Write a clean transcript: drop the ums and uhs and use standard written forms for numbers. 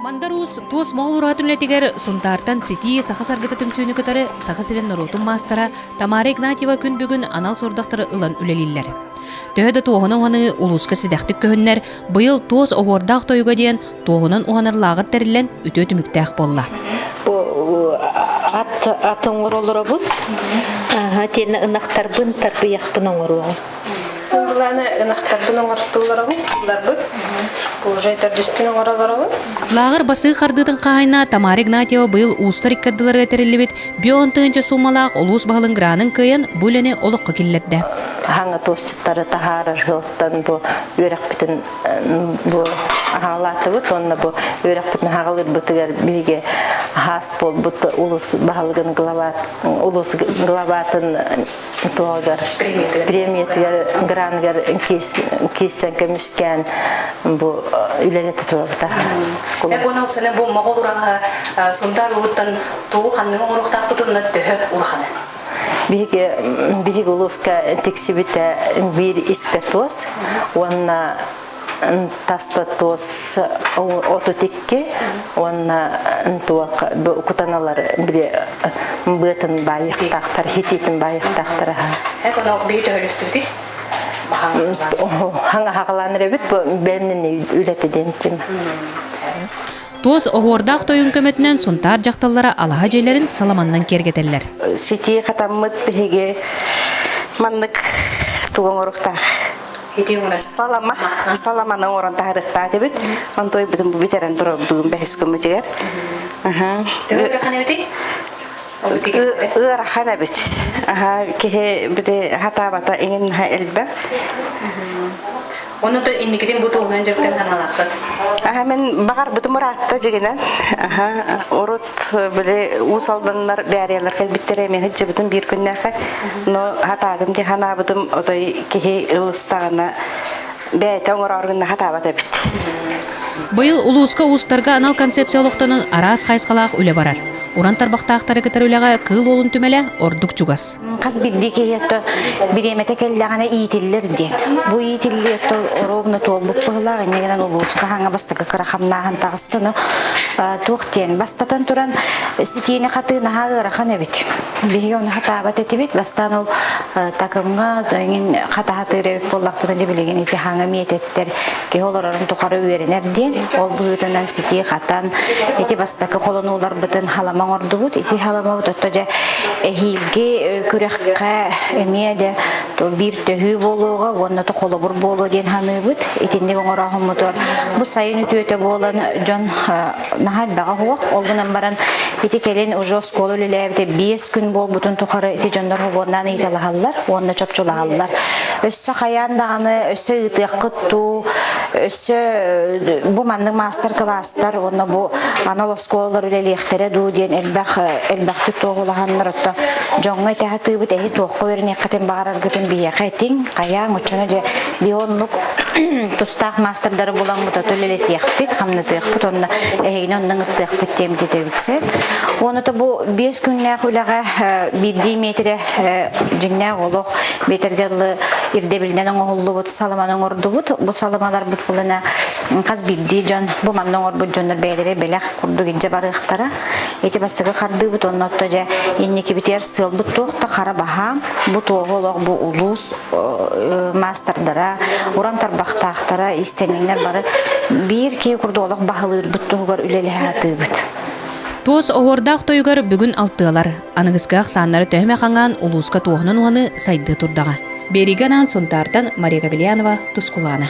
Мандар Уус туос моҕол ураһатын үлэтигэр Сунтаартан Ситии саха саргыта түмсүүнү кытары Саха сирин норуотун маастара Тамара Игнатьева күн бүгүн анал сорудахтары ылан үлэлииллэр. Төһө да туоһунан уһаныы улууска сэдэхтик көһүннэр, быйыл туос оһуордаах тойуга диэн туоһунан уһанар лааҕыр тэриллэн үтүө түмүктээх буолла. Бу ат ат оҥоролоробун. Тиэнэ ынахтарбын тарбыйахпын оҥоруоҕум. Былааны ынахтарбын оҥортууларобун, ыларбыт. Уже төрдүспүн оҥоролоробун. Лааҕыр басыы хардыытын хаһаайына Тамара Игнатьева быйыл уустар иккардыларыгар тэриллибит 50 суумалаах улуус баһылын гранын кыайан бу үлэни олоххо киллэрдэ. Хаҥа туосчуттары таһаарар сылтан бу үөрэхпитин бу аһаалаатыбыт уонна бу үөрэхпитин аһаҕалыырбытыгар биһиги хаас буолбут улус баһылыгын глава улус главатын туһугар премиятыгар граныгар киирсэн көмүскээн бу үлэлэтэ турабыта. Уонна оксана бу моҕол ураһа Сунтаар улууттан тугу ханныгы оҥоруохтаахпытын төһө улахана? Биһиги биһиги улууска тиксибитэ биир испэ туос уонна таспа туос 32 уонна туох кутаналар били быатын баайыахтаахтар хитиитин баайыахтаахтар аха. Эко биһи төһөлөстүбүтүй? Хаҥа хаҕалаан эрэбит бу бээмнин үлэтэ диэн Туос оһуордаах тойун көмөтүнэн Сунтаар дьахталлара алаһа дьиэлэрин саламаннан киэргэтэллэр. Ситии хатаммыт биһиги маннык тугу оҥоруохтаах салама саламаны оҥорон таһарыахтаах этибит онтуой бүтүн бу бүтэрэн турар бүгүн бэһис күммүтүгэр Ыарахан эбитий? Ыарахан эбит. Киһи бити хатаабата иҥин элбэх. Онно то инникитин бу туһунан дьарыктан ханалааххыт. Аха мен баҕарбытым ыраатта дьигинэн. Аха урут били уус алданнар бээрийэлэр кэлбиттэрэ эмиэ сылдьыбытым биир күннээхэ. Но хатаатым ди ханаабытым отой киһи ылыстаҕына бэйэтэ оҥороор гынна хатаабат эбит. Быйыл улууска уустарга анал концепция олохтонон араас хайысхалаах үлэ барар. Уран тарбахтаахтары кытары үлэҕэ Кыыл Уолун түмэлэ ордук чугас. Хас биирдии киһи бириэмэтэ кэллэҕинэ иитиллэр диэн. Бу иитиллии оруобуна туолбут быһыылаах инньэ гынан улууска хаҥа бастакы кыра хамнааһын таҕыста но туох диэн бастатан туран ситиини хатыы наһаа ыарахан эбит. Биһиги ону хатаабат этибит. Бастаан ол такымҥа эҥин хатаһатыыр эбит буоллахпытына дьэ билигин ити хаҥа миэтэттэр киһи олорорун тухары үөрэнэр диэн ол быһыытынан ситии хатан ити бастакы холонууларбытын халама оҥордубут ити халамабыт отто дьэ эһиилги күрэххэ эмиэ дьэ биир төһүү буолуоҕа уонна то холобур буолуо диэн саныыбыт итинник оҥорооһуммутугар бу сайын үтүөтэ буолан дьон наһаа элбэҕэ суох ол гынан баран ити кэлин уже оскуола үлэлээбитэ 5 күн буолбутун тухары ити дьоннор хобуоннаан ыйыталаһаллар уонна чопчулаһаллар өссө хайаан даҕаны өссө ыытыаххыт дуу өссө бу маннык маастар-кылаастар уонна бу анал оскуолалар үлэлиэхтэрэ дуу диэн элбэх элбэхтик туоһулаһаннар отто дьоҥҥо этэ сатыыбыт эһи туохха үөрэниэххитин баҕараргытын биһиэхэ этиҥ хайааҥ оччону дьэ биһи оннук тустаах маастардары буламмыт ото үлэлэтиэхпит хамнатыахпыт уонна эһигини онно ыҥыртыахпыт диэн этэбит сөп уонна бу 5 күннээх үлэҕэ биирдии миэтирэ дьиҥнээх олох биэтэргэ дылы ирдэбилинэн оҥоһуллубут саламаны оҥордубут. Бу саламаларбыт булана хас биирдии дьон бу манна оҥорбут дьоннор бэйэлэрэ бэлэх курдук илдьэ барыахтара. Ити бастакы хардыыбыт онно отто дьэ инникибитигэр сыалбыт туох да хара баһаам. Бу туоһу олох бу улуус маастардара, уран тарбахтаахтара, иистэнньэҥнэр бары биир киһи курдук олох баһылыырбыт туһугар үлэлэһэ сатыыбыт. Туос оһуордаах тойугар бүгүн алтыалар. Аныгыскы ахсааннара төһө хаҥаан улууска туоһунан уһаны сайдыы турдаҕа. Биэриигэ анаан Сунтаартан Мария Кобельянова, Тускулаана.